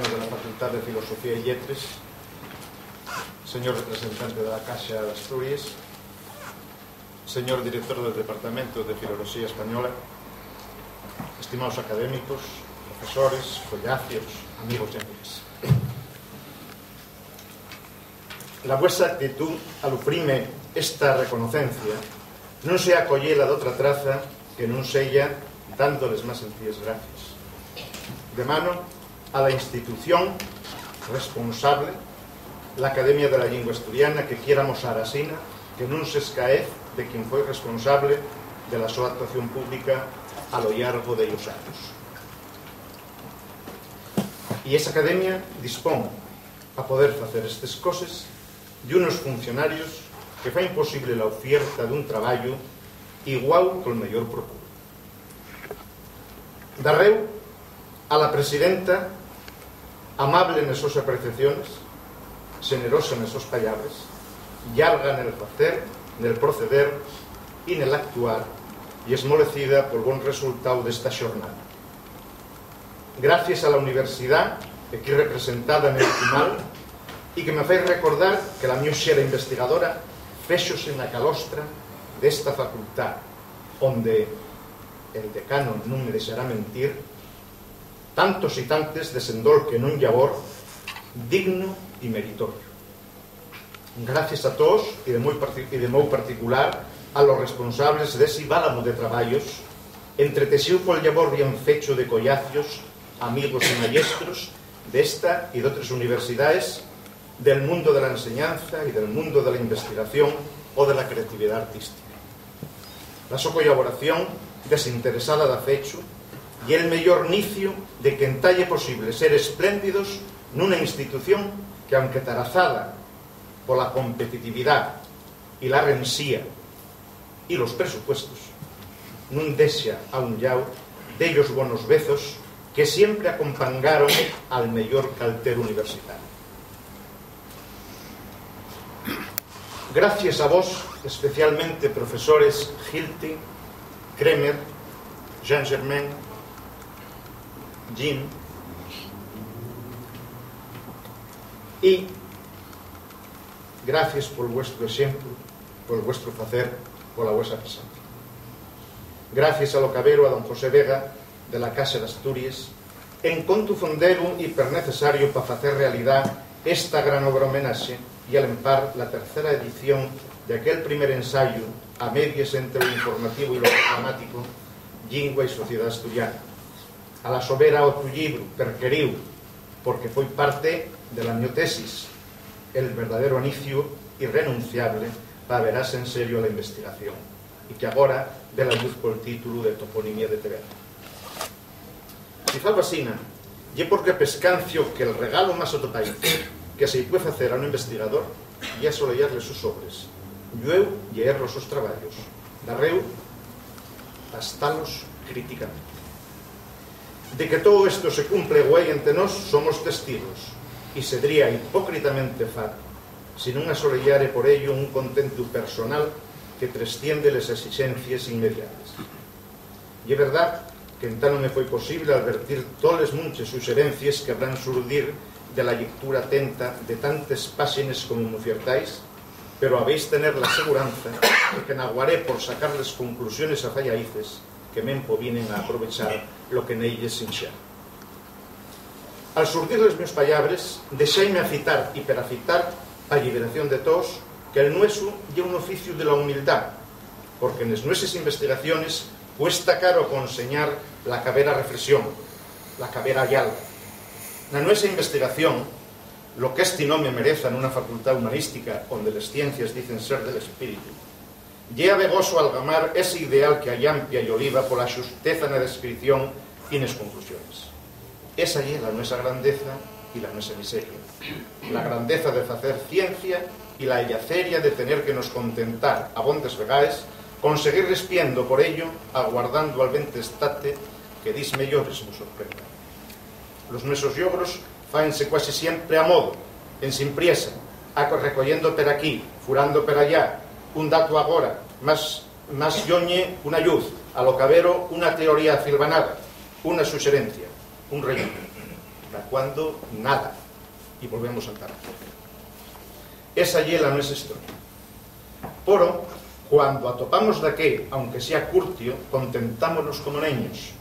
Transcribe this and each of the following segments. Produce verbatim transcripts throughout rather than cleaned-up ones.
de la Facultad de Filosofía y Lletres, señor representante de la Caixa d'Asturies, señor director del Departamento de Filoloxía Española, estimaos académicos, profesores, collacios, amigos y amigas. La vuesa actitú al ufrime esta reconocencia nun sé acoyela d'otra traza que nun seya dándoles más sencilles gracies. De mano a la institución responsable, l'Academia de la Llingua Asturiana, que quier amosar asina que nun s'escaez de quien foi responsable de la so actuación pública a lo llargo dellos años. Y esa academia dispón, pa poder facer estes coses, d'unos funcionarios que faen posible la ufierta d'un trabayu igual col meyor procuru. Darréu, a la presidenta, amable nes sos apreciaciones, xenerosa nes sos pallabres, llarga nel facer, nel proceder y nel actuar, y esmolecida pol bon resultáu d'esta xornada. Gracies a la universidá, equí representada nel final, y que me fai recordar que la mio xera investigadora féxose na calostra d'esta facultá, onde, el decano nun me dexará mentir, tantos y tantes desendolquen un llabor digno y meritorio. Gracies a toos, y de mou parti-, y de mou particular a los responsables d'esi bálamu de trabayos, entretexíu col llabor bien fecho de collacios, amigos y mayestros d'esta y d'otres universidaes, del mundo de la enseñanza y del mundo de la investigación o de la creatividá artística. La so collaboración desinteresada dafechu ye'l meyor niciu de qu'entá ye posible ser espléndidos nuna institución que, aunque tarazada pola competitividá y la rensía y los presupuestos, nun dexa a un llau dellos bonos vezos que siempre acompangaron al meyor calter universitariu. Gracies a vos, especialmente profesores Hilty, Kremer, Jean-Germain, Jim, y gracies pol vuestru exemplu, pol vuestru facer, pola vuesa presencia. Gracies a lo cabero, a don José Vega, de la Caixa d'Asturies, en contu fonderu y pernecesario pa facer realidá esta gran obra homenaxe y alempar la tercera edición de aquel primer ensayu a medies entre lo informativo y lo programático, Llingua y sociedá asturiana. A la so vera otru llibru, perqueríu, porque foi parte de la mio tesis, el verdadero aniciu irrenunciable pa averase en serio a la investigación, y que agora ve la lluz col títulu de Toponimia de Teberga. Si fago asina, ye porque pescancio que'l regalo más atopaízu que se-y pue facer a un investigador ye asoleyar les sos obres, llueu lleer los sos trabayos, darréu tastalos críticamente. De que too esto se cumple güei ente nós somos testigos, y sedría hipócritamente fatu si nun asoleyare por ello un contentu personal que trestiende les esixencies inmediates. Ye verdá qu'entá nun me foi posible alvertir toles munches suxerencies que habrán surdir de la llectura atenta de tantes páxenes como m'ufiertáis, pero habéis tener la seguranza de que naguaré por sacar les conclusiones afayaíces que mempo vinen a aprovechar lo que nelles sinxá. Al surdir les mios pallabres, dexáime afitar y perafitar pa lliberación de toos, que'l nuesu ye un oficiu de la humildá, porque nes nueses investigaciones cuesta caro conseñar la cabera reflexión, la cabera yalga. Na nuesa investigación, lo qu'esti nome mereza nuna facultá humanística onde les ciencies dicen ser del espíritu, ye abegoso algamar esi ideal que allampia y oliva pola xusteza na descripción y nes conclusiones. Esa ye la nuesa grandeza y la nuesa miseria. La grandeza de facer ciencia y la ellaceria de tener que nos contentar abondes vegaes con seguir rispiendo por ello, aguardando al vente estate que dis meyores mos sorprenda. Los nuesos llogros fáense cuasi siempre a modo, ensin priesa, aco-, recoyendo per aquí, furando per allá, un datu agora, más, más lloñe una lluz, a lo cabero una teoría afilbanada, una suxerencia, un reñido. Cuando nada. Y volvemos al tabaco. Esa ye la nuestra historia. Poro, cuando atopamos daqué, aunque sea curtio, contentámonos como neños.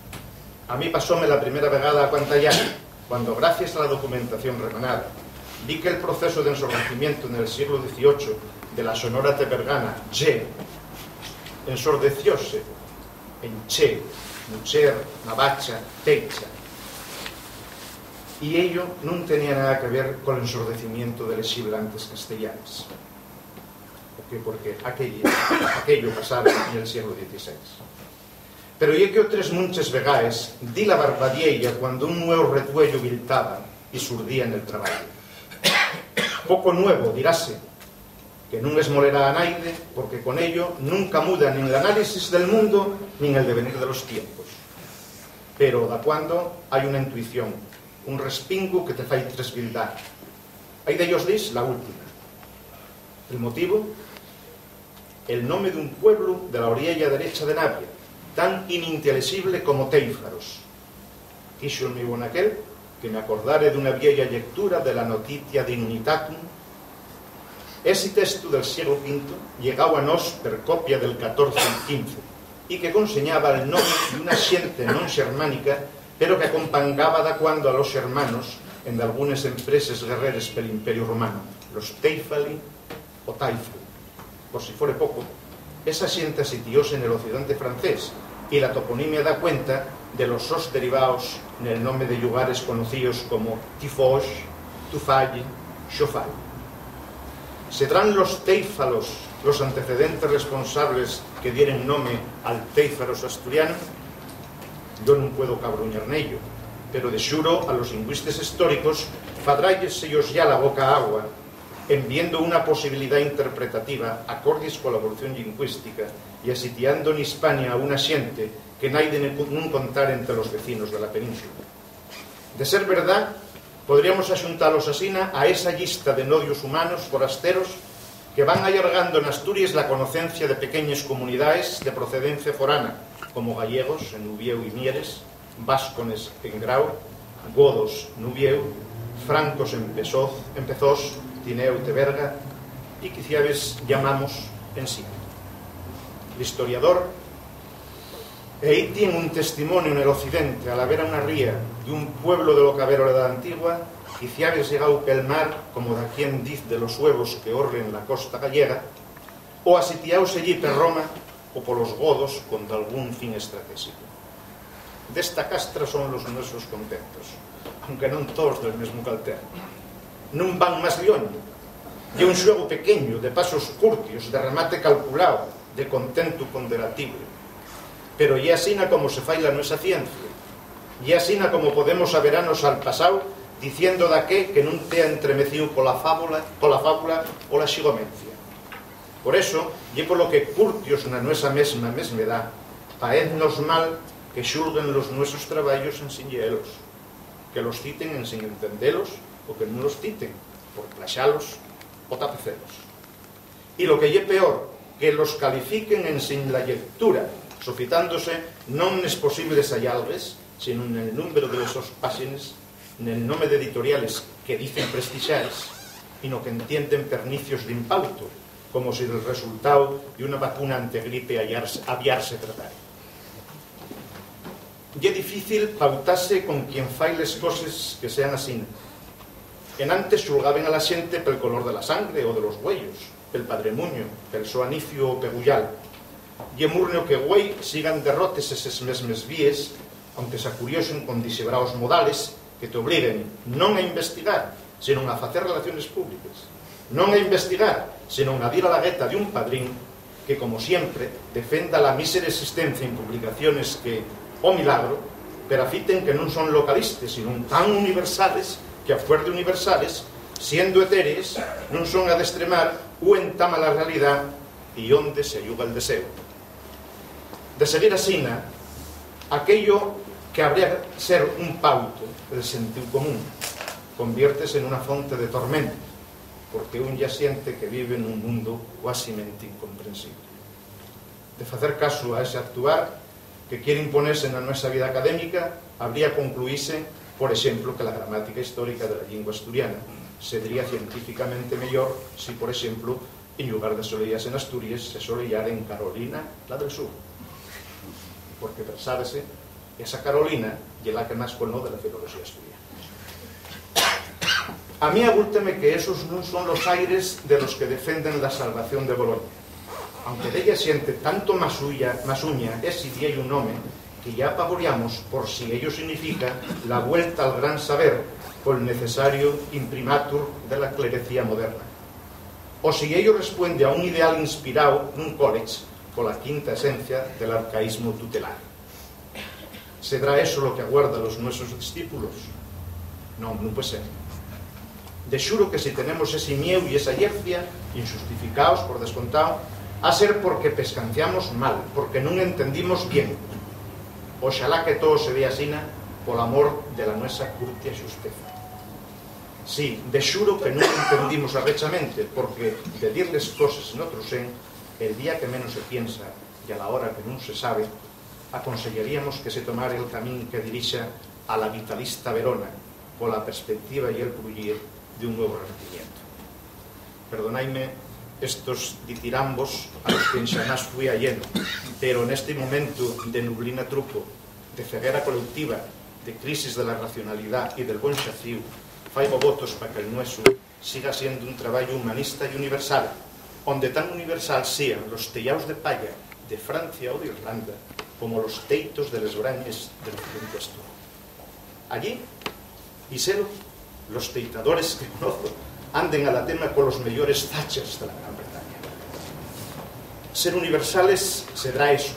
A mí pasóme la primera vegada a cuanta ya, cuando, gracias a la documentación remanada, vi que el proceso de ensordecimiento en el siglo dieciocho de la Sonora Tebergana, ye, ensordecióse en che, mucher, navacha, teicha. Y ello nun tenía nada que ver col ensordecimiento de les xiblantes castellanes, porque, porque aquello, aquello pasaba en el siglo dieciséis. Pero ye que otres munches vegaes di la barbadieya cuando un nuevo retuello viltaba y surdía nel trabayu. Poco nuevo, dirase, que nun esmolerá a naide, porque con ello nunca muda nin l'análisis del mundo nin el devenir de los tiempos. Pero dacuando hai una intuición, un respingu que te fai tresbildar. Hai dellos dis la última. El motivu? El nome d'un pueblu de la oriella derecha de Navia, tan inintelixible como Téifaros. Quíxome bon aquel que m'acordare d'una vieya llectura de la Notitia Dignitatum. Esi testu del sieglu quinto, llegao a nós per copia del catorce y quince, y que conseñaba el nome d'una xente non xermánica, pero que acompangaba dacuando a los xermanos en dalgunes empreses guerreres pel Imperiu Romanu, los Téifali o Taifali. Por si fore poco, esa xente asitióse nel occidente francés, y la toponimia da cuenta de los sos derivaos nel nome de llugares conocíos como Tifox, Tufalle, Xofal. ¿Sedrán los téifalos los antecedentes responsables que dieren nome al Téifaros asturianu? Yo nun puedo cabruñar nello, pero de xuro a los lingüistes históricos fadráyes-yos ya la boca agua en viendo una posibilidá interpretativa acordies cola evolución llingüística y asitiando n'Hispania a una xente que naide ne-, nun contare ente los vecinos de la península. De ser verdá, podríamos axuntalos asina a esa llista de nodios humanos forasteros que van allargando n'Asturies la conocencia de pequeñes comunidaes de procedencia forana, como gallegos en Uviéu y Mieres, váscones en Grau, godos n'Uviéu, francos en Pesoz-, en Pezós, Tineu, Teberga, y quiciabes llamamos en Sil. L'historiador Ehí tien un testimonio nel occidente, a la vera una ría, d'un pueblo de lo qu'avera la Edá Antigua, quiciabes llegao pel mar, como daquién diz de los huevos que horren la costa gallega, o asitiáu sellí per Roma o polos godos con dalgún fin estratéxico. D'esta castra son los nuesos contentos, aunque non toos del mesmu calter. Nun van más lloño. Ye un xuegu pequeño, de pasos curtios, de remate calculao, de contentu ponderatible. Pero ye asina como se fai la nuesa ciencia. Ye asina como podemos averanos al pasao diciendo daqué que nun tea entremecíu cola fábula, cola fábula o la xigomencia. Por eso, ye polo que, curtios na nuesa mesma mesmedá, paeznos mal que xulguen los nuesos trabayos ensin lleelos, que los citen ensin entendelos o que nun los citen por plaxalos o tapecelos. Y lo que ye peor, que los califiquen ensin la llectura, sofitándose non nes posibles ayalgues, sino nel númberu de les sos páxines, nel nome d'editoriales que dicen prestixaes y no qu'entienden pernicios d'impautu, como si del resultáu d'una vacuna antigripe aviarse, aviarse tratare. Ye difícil pautase con quien fai les coses que sean asina. Enantes xulgaben a la xente pel color de la sangre o de los güeyos, pel padremuño, pel so anifiu o peguyal. Ye murrio que güei sigan derrotes eses mesmes víes, aunque s'acuriosen con dixebraos modales que t'obliguen non a investigar, senón a facer relaciones públiques, non a investigar, senón a dir a la gueta d'un padrín que, como siempre, defenda la mísera existencia en publicaciones que, o milagro, perafiten que nun son localistes, sinón tan universales que, a fuer de universales, siendo etérees, nun son a destremar u entama la realidá y onde se ayuga el deseu. De seguir asina, aquello que habría ser un pauto del sentíu común conviértese nuna fonte de tormento, porque un ya siente que vive nun mundo cuasimente incomprensible. De facer casu a ese actuar que quier imponese na nuesa vida académica, habría concluíse Por exemplu, que la gramática histórica de la llingua asturiana sedría científicamente meyor si, por exemplu, en llugar de asoleyase n'Asturies, se asoleyare en Carolina, la del sur. Porque, persábese, esa Carolina ye la que más conó de la filoloxía asturiana. A mí abúlteme que esos nun son los aires de los que defenden la salvación de Boloña, aunque della xente tanto más uya, más uña esi vieyu nome que ya pavoriamos por si ello significa la vuelta al gran saber col necesario imprimatur de la clerecía moderna, o si ello respuende a un ideal inspirao nun college cola quinta esencia del arcaísmo tutelar. ¿Sedrá eso lo que aguarda a los nuesos discípulos? Non, nun puede ser. De xuru que si tenemos esi mieu y esa yercia, inxustificaos, por descontao, ha ser porque pescanciamos mal, porque nun entendimos bien. Oxalá que too se vea asina, pol amor de la nuesa curtia xusteza. Sí, de xuru que nun entendimos arrechamente, porque de dir les coses n'otru sen, el día que menos se piensa y a la hora que nun se sabe, aconseyaríamos que se tomare el camín que dirixa a la vitalista Verona, cola perspectiva y el bruyir d'un nuevo renacimiento. Perdonaime estos ditirambos a los que enxamás fui alleno, pero nesti momentu de nublina truco, de ceguera colectiva, de crisis de la racionalidá y del bon xacíu, faigo votos pa que'l nuesu siga siendo un trabayu humanista y universal, onde tan universal sean los teyaos de paya de Francia o d'Irlanda como los teitos de les brañes del occidente asturu. Allí, y selo, los teitadores que conozo anden a la tema colos meyores Thatchers de la Gran Bretaña. Ser universales sedrá eso.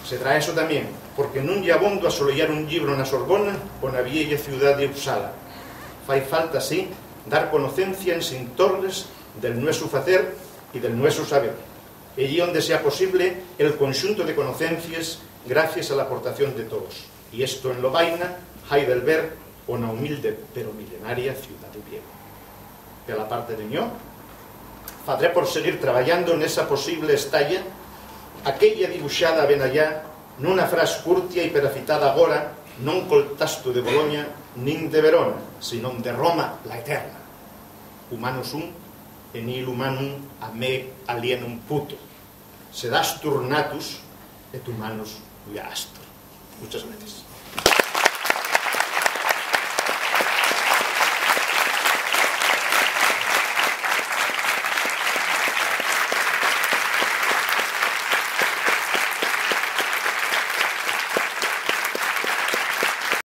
Sedrá eso tamién, porque nun ye abondo asoleyar un llibro na Sorbona o na vieya ciudá d'Uppsala. Fai falta, sí, dar conocencia ensin torres del nuesu facer y del nuesu saber. Ellí onde sea posible el conxunto de conocencies gracies a l'aportación de toos, y esto en Lovaina, Heidelberg o na humilde pero milenaria ciudá d'Uviéu. Pela parte de ño, fadré por seguir trabayando nesa posible estaya, aquella dibuxada ben allá nuna fras curtia y perafitada agora non col tastu de Boloña nin de Verona, sinón de Roma la eterna. Humanus sum, e nihil humanum a me alienum puto, sed astur natus et humanus quia astur. Muchas gracias.